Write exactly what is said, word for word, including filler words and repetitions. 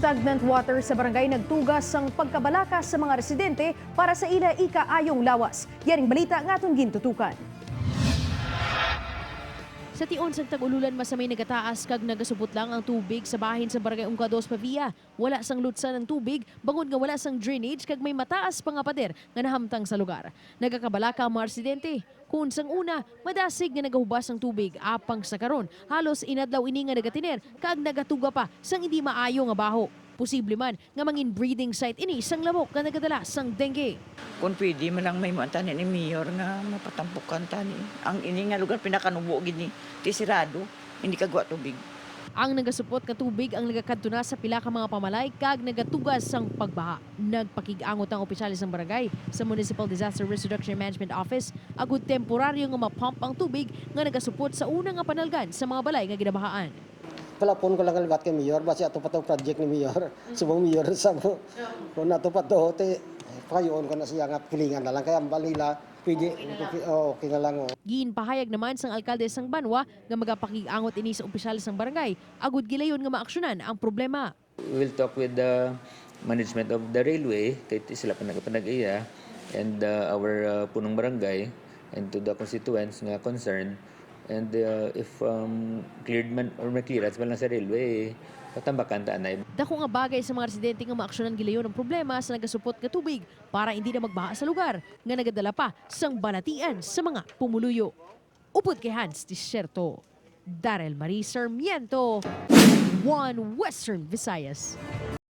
Stagnant water sa barangay nagtuga sang pagkabalaka sa mga residente para sa ila ikaayong lawas. Yaring balita nga aton gintutukan. Sa tion sang tag-ululan, masamay nagataas kag nagasupot lang ang tubig sa bahin sa Barangay Ungka Dos Pavia. Wala sang lutsan ang tubig bangod nga wala sang drainage kag may mataas pa nga pader nga nahamtang sa lugar. Nagakabalaka ang mga residente. Kung sang una, madasig nga nagahubas ang tubig, apang sa karon, halos inadlaw ini nga nagatiner kag nagatuga pa sang indi maayo nga baho. Posible man nga mangin breeding site ini sang lamok nga nagadala sang dengue. Kung pwede man lang, may muan tani ni Mayor nga mapatampukan tani. Ang ini nga lugar pinakanubo gid ni, ti sirado, hindi kagwa tubig. Ang nagasupot nga tubig ang nagakadto na sa pila ka mga pamalay kag nagatuga sang pagbaha. Nagpakig-angot ang opisyales sang barangay sa Municipal Disaster Risk Reduction Management Office agud temporaryo nga ma-pump ang tubig nga nagasupot sa una nga panalgan sa mga balay nga ginabahaan. Palapon ko lang liwat kay Mayor, basi ato pa to project ni Mayor. Subong Mayor sa mo. Kung ato pa to, te, pakayoon ko na siya nga pilingan na lang. Kaya ang balila, pwede, okay na lang. Oh, okay na lang, oh. Ginpahayag naman sang alkalde sang banwa nga magapakig-angot ini sa opisyal sang barangay agud gilayon nga maaksyonan ang problema. We will talk with the management of the railway, kay ti sila pa nagapanag-iya, and, uh, our, uh, punong barangay, and to the constituents nga concerned. And, uh, if, um, cleared man or may clearance man lang sa railway, patambakan ta anay. Dako nga bagay sa mga residente nga maaksyonan gilayon ang problema sa nagasupot nga tubig para hindi na magbaha sa lugar nga nagadala pa sang balatian sa mga pumuluyo. Upod kay Hans Desierto, Darrell Marie Sarmiento, One Western Visayas.